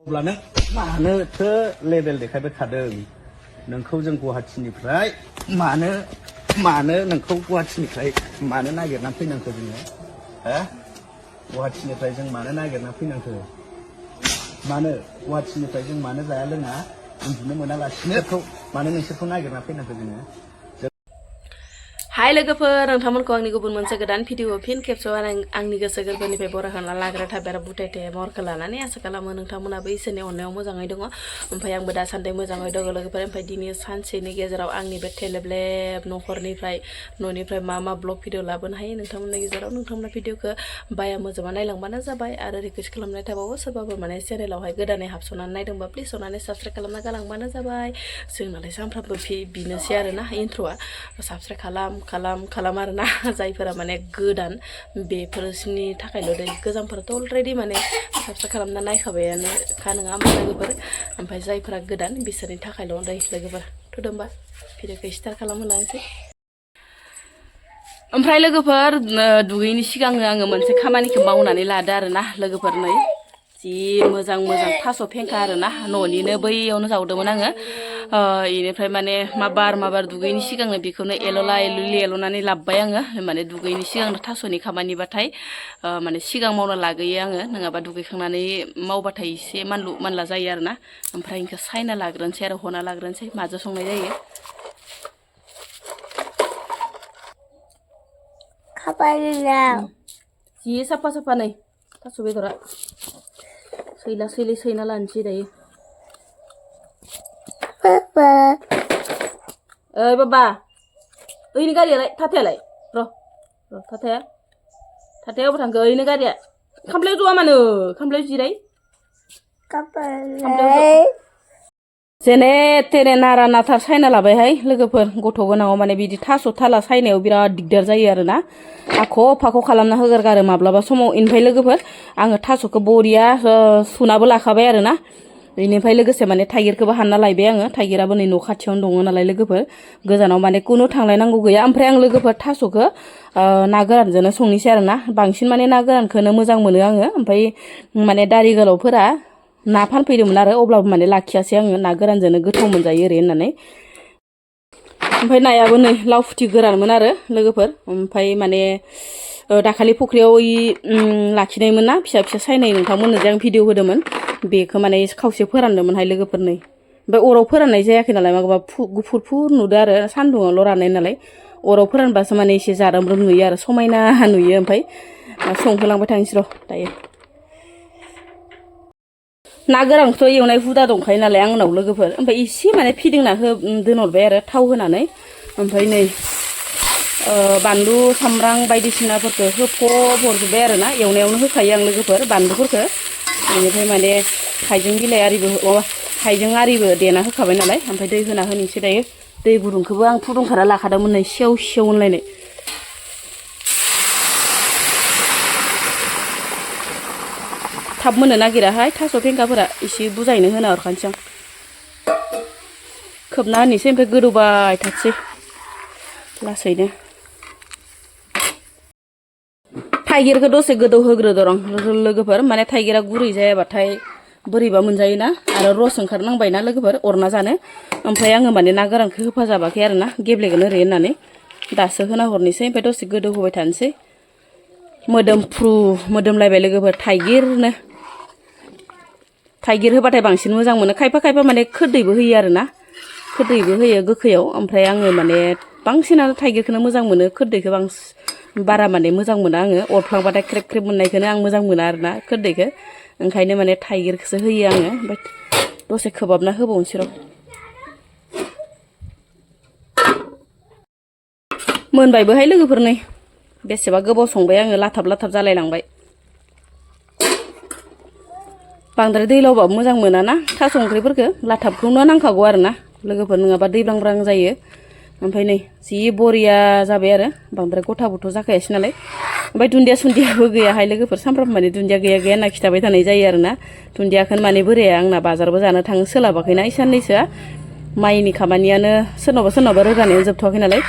अब्लानो मानोथो लेभेल देखायबाय थादों नोंखौ जों गुवाहाटीनिफ्राय मानो नोंखौ गुवाहाटीनिफ्राय मानो नागिरना फैनांखो जोङो हो गुवाहाटीनिफ्राय जों मानो नागिरना फैनांखो मानो गुवाहाटीनिफ्राय जों मानो जाया लोङा उन्दुनो मोनालासिनो मानो नोंसोरखौ नागिरना फैनांखो जोङो हाय लोगोफोर नोंथांमोनखौ आंनि गुबुन मोनसे गोदान भिडिअ फिन खेबसेआव आंनि गोसो गोरबोनिफ्राय बरायखांना लाग्रा थाबाय बुथायथे महरखौ लानानै आसा खालामो नोंथांमोनाबो इसोरनि अननायाव मोजाङै दङ ओमफ्राय आंबो दासान्दि मोजाङै दङ लोगोफोर ओमफ्राय दिनै सानसेनि गेजेराव आंनि बे थेलेबलेब न'निफ्राय मा ब्लग भिडिअ लाबोनो हायो नोंथांमोननि गेजेराव नोंथांमोना भिडिअखौ बाया मोजाङै नायलांबानो जाबाय आरो रिकुवेस्ट खालामनाय थाबावो सोरबाबो माने चेनेलावहाय गोदानै हाबस'नानै नायदोंबा प्लिज अननानै साबस्क्राइब खालामना गालांबानो जाबाय जोंनालाय सानफ्रामबो बिनोसै आरोना इन्ट्र'आ साबस्क्राइब खालाम आरोना जायफोरा माने गोदान बेफोरनि थाखायल' दै गोजामफोराथ' अलरेडि माने साबस्क्राइब खालामना नायखाबायानो खा नङा होमबा लोगोफोर ओमफ्राय जायफोरा गोदान बिसोरनि थाखायल' दै लोगोफोर थ'दो होमबा भिडिअखौ स्टार्ट खालामहोलांसै ओमफ्राय लोगोफोर दुगैनि सिगां आङो मोनसे खामानिखौ मावनानै लादो आरोना लोगोफोर नै जि मोजां थास' फेंखा आरोना न'निनो बैयावनो जावदोंमोन आङो इनिफ्राय माने माबार दुगैनि सिगांनो बेखौनो एल'नानै लाबबाय आङो माने दुगैनि सिगांनो थास'नि खामानिबाथाय माने सिगां मावना लागोयो आङो नङाबा दुगैखांनानै मावबाथाय एसे मानला जायो आरोना ओमफ्राय इनखौ सायना लाग्रोनोसै आरो हना लाग्रोनोसै माजों संनाय जायो जि साफा नै थास' बेदरा सैना लानोसै दायो ओइ बाबा ओइनि गारियालाय थाथायालाय र' थाथाया अबाव थांखो ओइनो गारिया खामफ्लायाव ज'आ मानो खामफ्लायाव जिराय जेने तेने नारा नाथार सायना लाबायहाय लोगोफोर गथ' गोनाङाव माने बिदि थास' थाला सायनायाव बिराद दिगदार जायो आरोना आख' फाख' खालामना होगारो माब्लाबा समाव इनिफ्राय लोगोफोर आङो थास'खौ बरिया सुनाबो लाखाबाय आरोना बेनिफ्राय लोगोसे माने थाइगिरखौबो हानना लायबाय आङो थाइगिराबो नै न' खाथियावनो दङ नालाय लोगोफोर गोजानाव माने कुनु थांलायनांगौ गैया ओमफ्राय आं लोगोफोर थास'खौ ना गोरानजोंनो संनोसै आरोना बांसिन माने ना गोरानखौनो मोजां मोनो आङो ओमफ्राय माने दारि गोलावफोरा ना फानफैदोंमोन आरो अब्लाबो माने लाखियासै आङो ना गोरानजोंनो गोथाव मोनजायो ओरै होननानै ओमफ्राय नायाबो नै लाव फुथि गोरानमोन आरो लोगोफोर ओमफ्राय माने दाखालि फुख्रियाव लाखिनायमोन ना फिसा सायनाय नोंथांमोननो जे आं भिडिअ होदोंमोन बेखौ माने खावसे फोरानदोंमोनहाय लोगोफोर नै ओमफ्राय अराव फोराननाय जायाखै नालाय माबा गुफुर नुदो आरो सान्दुङावल' राननाय नालाय अराव फोरानबासो माने एसे जारोमरोम नुयो आरो समायना नुयो ओमफ्राय संहोलांबाय थांसै र' दायो ना गोरानखौथ' एवनाय हुदा दंखायो नालाय आंनाव लोगोफोर ओमफ्राय एसे माने फिदिंना दोनहरबाय आरो थाव होनानै ओमफ्राय नै बानलु सामब्राम बायदिसिनाफोरखौ हरजोब्बाय आरोना एवनायावनो होखायो आं लोगोफोर बानलुफोरखौ बेनिफ्राय माने हाइजें आरिबो देना होखाबाय नालाय ओमफ्राय दै होना होनोसै दायो दै गुदुंखौबो आं फुदुंखाना लाखादोंमोन नै सेव होनलायनाय थाब मोननो नागिराहाय थास' फेंखाफोरा एसे बुजायनो होना हरखानोसै आं खोबना होनोसै ओमफ्राय गोदौबाय थासै लासैनो थाइगिरखौ दसे गोदौ होग्रोदो र' लोगोफोर माने थाइगिरा गुरै जायाबाथाय बोरैबा मोनजायोना आरो रस ओंखारनांबायना लोगोफोर अरना जानो ओमफ्राय आङो माने ना गोरानखौ होफाजाबाखै आरोना गेब्लेगोन ओरै होननानै दासो होना हरनोसै ओमफ्राय दसे गोदौ होबाय थानोसै मोदोमलायबाय लोगोफोर थाइगिर होबाथाय बांसिन मोजां मोनो खायफा माने खोरदैबो होयो आरोना खोरदैबो होयो गोखैयाव ओमफ्राय आङो माने बांसिनानो थाइगिरखौनो मोजां मोनो खोरदैखौ बारा माने मोजां मोना आङो अरफ्लांबाथाय ख्रेब मोननायखौनो आं मोजां मोना आरोना खोरदैखौ ओंखायनो माने थाइगिरखौसो होयो आङो ओमफ्राय दसे खोबहाबना होबावनोसै र' मोनबायबोहाय लोगोफोर नै बेसेबा गोबाव संबाय आङो लाथाब जालायलांबाय बांद्राय दैलावबाबो मोजां मोनाना थास' ओंख्रिफोरखौ लाथाबखौनो नांखागौ आरोना लोगोफोर नङाबा दैब्रां जायो ओमफ्राय नै जि बरिया जाबाय आरो बांद्राय गथाबोथ' जाखायासै नालाय ओमफ्राय दुन्दियाबो गैयाहाय लोगोफोर सानफ्रामबो माने दुन्दिया गैया होनना खिथाबाय थानाय जायो आरोना दुन्दियाखौनो माने बोराया आंना बाजारबो जानो थांनो सोलाबाखैना साननैसोआ माइनि खामानियानो सोरनावबा रोगानायानो जोबथ'वाखै नालाय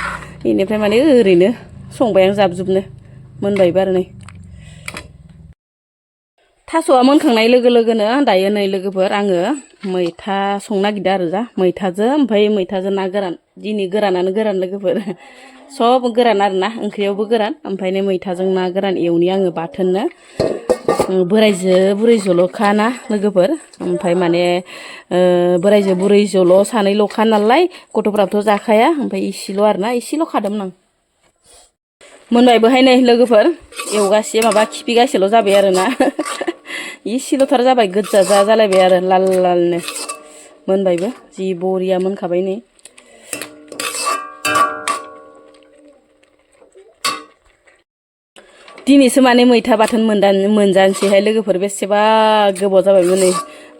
बेनिफ्राय माने ओरैनो संबाय आं जाबजुबनो मोनबायबो आरो नै थास'आ मोनखांनाय लोगो लोगोनो दायो नै लोगोफोर आङो मैथा संनो नागिरदों आरो जा मैथाजों ओमफ्राय मैथाजों ना गोरान दिनै गोरानानो गोरान लोगोफोर सब गोरान आरो ना ओंख्रियावबो गोरान ओमफ्राय नै मैथाजों ना गोरान एवनि आङो बाथोननो बोराइजो बुरैजोल'खा ना लोगोफोर ओमफ्राय माने बोराइजो बुरैजोल' सानैल'खा नालाय गथ'फ्राबोथ' जाखाया ओमफ्राय इसेल' आरो ना इसेल' खादोंमोन आं मोनबायबोहाय नै लोगोफोर एवगासे माबा खिपिगासेल' जाबाय आरो ना इसेल'थार जाबाय गोजा जा जालायबाय आरो लाल लालनो मोनबायबो जि बरिया मोनखाबाय नै दिनैसो माने मैथा बाथोन मोनजानोसैहाय लोगोफोर बेसेबा गोबाव जाबायमोन नै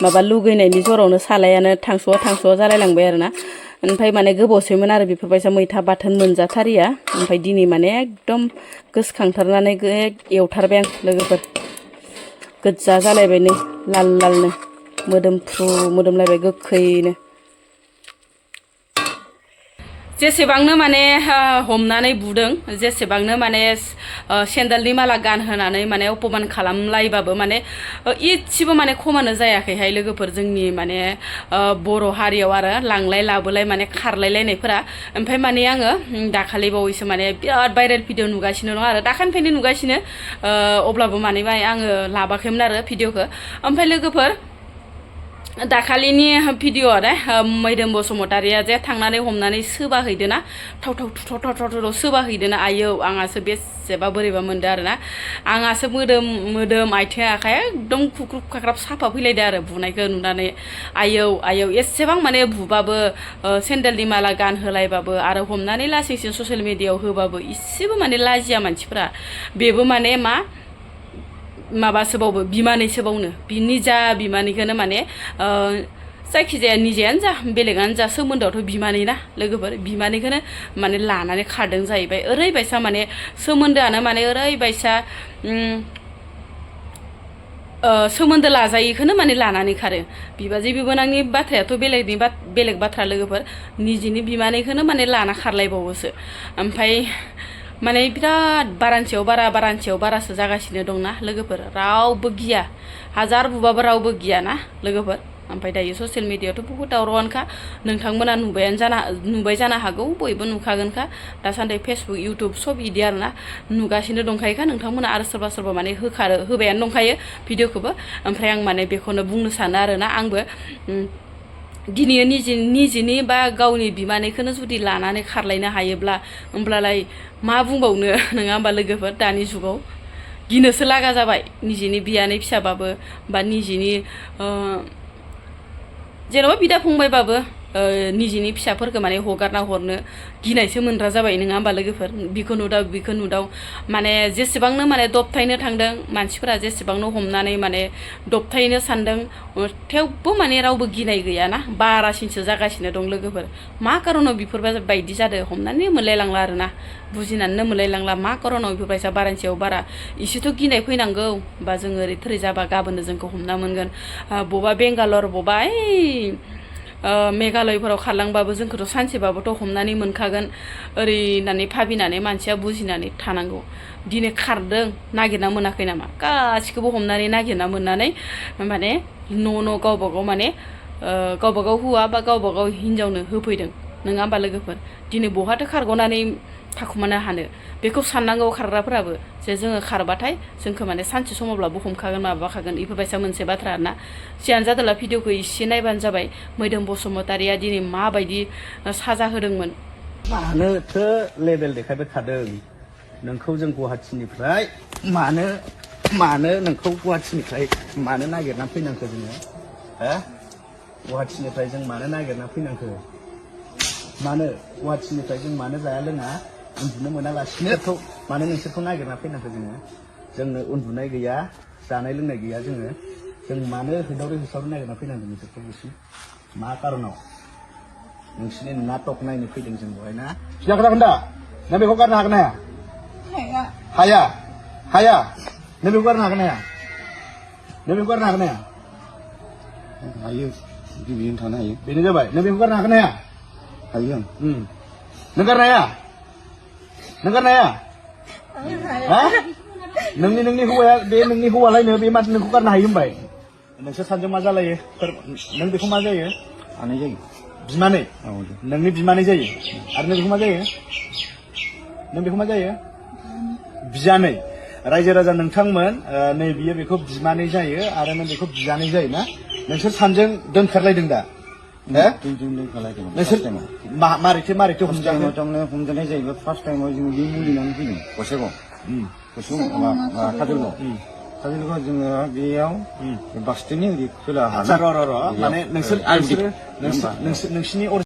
माबा लुगैनायनि जरावनो सालायानो थांस'वा जालायलांबाय आरो ना ओमफ्राय माने गोबावसैमोन आरो बेफोरबायसा मैथा बाथोन मोनजाथारिया ओमफ्राय दिनै माने एकदम गोसोखांथारनानै एवथारबाय आं लोगोफोर गोजा जालायबाय नै लाल लालनो मोदोमफ्रु मोदोमलायबाय गोखैनो जेसेबांनो माने हमनानै बुदों जेसेबांनो माने सेन्देलनि माला गानहोनानै माने अपमान खालामलायबाबो माने इसेबो माने खमानो जायाखैहाय लोगोफोर जोंनि माने बर' हारियाव आरो लांलाय लाबोलाय माने खारलायलायनायफोरा ओमफ्राय माने आङो दाखालि बावैसो माने बिराद भाइरेल भिडिअ नुगासिनो दं आरो दाखालिनिफ्रायनो नुगासिनो अब्लाबो माने आङो लाबाखैमोन आरो भिडिअखौ ओमफ्राय लोगोफोर दाखालिनि भिडिअ ना मैदोम बसुमतारिया जे थांनानै हमनानै सोबाहैदो ना थाव थुथाव सोबाहैदो ना आयौ आंहासो बेसेबा बोरैबा मोनदो आरो ना आंहासो मोदोम आथिं आखाइ एकदम खुख्रुब खाख्राब साफा फैलायदो आरो बुनायखौ नुनानै आयौ एसेबां माने बुबाबो सेन्देलनि माला गानहोलायबाबो आरो हमनानै लासिंसिं ससियेल मिडियायाव होबाबो इसेबो माने लाजिया मानसिफ्रा बेबो माने माबासोबावबो बिमानैसोबावनो निजा बिमानैखौनो माने जायखिजाया निजायानो जा बेलेगानो जा सोमोन्दोआवथ' बिमानै ना लोगोफोर बिमानैखौनो माने लानानै खारदों जाहैबाय ओरैबायसा माने सोमोन्दोआनो माने ओरैबायसा सोमोन्दो लाजायैखौनो माने लानानै खारो बिबाजै बिबोनांनि बाथ्रायाथ' बेलेग बाथ्रा लोगोफोर निजिनि बिमानैखौनो माने लाना खारलायबावोसो ओमफ्राय माने बिराद बारानसेयाव बारासो जागासिनो दंना लोगोफोर रावबो गिया हाजार बुबाबो रावबो गिया ना लोगोफोर ओमफ्राय दायो ससियेल मिडियायावथ' बुहुत दावरावानोखा नोंथांमोना नुबाय जानो हागौ बयबो नुखागोनखा दासान्दि फेसबुक इउटुब सब इदि आरोना नुगासिनो दंखायोखा नोंथांमोना आरो सोरबा माने होबायानो दंखायो भिडिअखौबो ओमफ्राय आं माने बेखौनो बुंनो सानो आरोना आंबो दिनै निजिनि बा गावनि बिमानैखौनो जुदि लानानै खारलायनो हायोब्ला होमब्लालाय मा बुंबावनो नङा होमबा लोगोफोर दानि जुगाव गिनोसो लागा जाबाय निजिनि बियानै फिसाबाबो बा निजिनि जेन'बा बिदा फंबायबाबो निजिनि फिसाफोरखौ माने हगारना हरनो गिनायसो मोनग्रा जाबाय नङा होमबा लोगोफोर बिखौ नुदाव माने जेसेबांनो माने दबथायनो थांदों मानसिफोरा जेसेबांनो हमनानै माने दबथायनो सानदों थेवबो माने रावबो गिनाय गैयाना बारासिनसो जागासिनो दं लोगोफोर मा कारनाव बेफोरबायदि जादों हमनानै मोनलायलांला आरोना बुजिनानैनो मोनलायलांला मा कारनाव बेफोरबायसा बारायसेयाव बारा इसेथ' गिनाय फैनांगौ बा जोङो ओरै थोरै जाबा गाबोननो जोंखौ हमना मोनगोन बबा बेंगालर बबा मेघालयफोराव खारलांबाबो जोंखौथ' सानसेबाबोथ' हमनानै मोनखागोन ओरै होननानै भाबिनानै मानसिया बुजिनानै थानांगौ दिनै खारदों नागिरना मोनाखै नामा गासिखौबो हमनानै नागिरना मोननानै माने न' गावबागाव माने गावबागाव हौवा बा गावबागाव हिनजावनो होफैदों नङा होमबा लोगोफोर दिनै बहाथो खारग'नानै थाखुमानो हानो बेखौ साननांगौ खारग्राफोराबो जे जोङो खारबाथाय जोंखौ माने सानसे समावब्लाबो हमखागोन माबाखागोन बेफोरबायसा मोनसे बाथ्रा आरोना जियानो जादोंला भिडिअखौ एसे नायबानो जाबाय मैदोम बसुमतारिया दिनै माबायदि साजा होदोंमोन मानोथो लेभेल देखायबाय थादों नोंखौ जों गुवाहाटिनिफ्राय मानो नोंखौ गुवाहाटिनिफ्राय मानो नागिरना फैनांखो जोङो गुवाहाटिनिफ्राय जों मानो नागिरना फैनांखो मानो गुवाहाटिनिफ्राय जों मानो जाया लोङा उन्दुनो मोनालासिनो मानो नोंसोरखौ नागिरना फैनांगौ जोंनो उन्दुनाय गैया जानाय लोंनाय गैया जों मानो होदावरि नागिरना फैनांगौ नोंसोरखौ गुसि मा कारनाव नोंसिनि नाटक नायनो फैदों जों बेवहाय ना सिगां खोनागोन दा नों बेखौ गारनो हागोन हाया नों बेखौ गारनो हागोन हायो गिबिजों थानो हायो बेनो जाबाय नों बेखौ गारनो हागोन हाया हायो नों गारनो हाया नोंनि हौवाया बे नोंनि हौवालायनो बे माथो नोंखौ गारनो हायो होनबाय नोंसोर सानैजों मा जालायो नों बेखौ मा जायो आनै जायो बिमानै नोंनि बिमानै जायो आरो नों बेखौ मा जायो नों बेखौ मा जायो बियानै रायजो राजा नोंथांमोन नै बियो बेखौ बिमानै जायो आरो नों बेखौ बियानै जायो ना नोंसोर सानैजों दोनखारलायदों दा नोंसोर मारैथो हमजाखो थारमाने हमजानाय जाहैबाय फार्स्ट टाइमाव जों बे मुलि लानानै फैदों गसाइगाव काजलगाव जोङो बेयाव बास्टेनि ओरै खोला र' माने नोंसिनि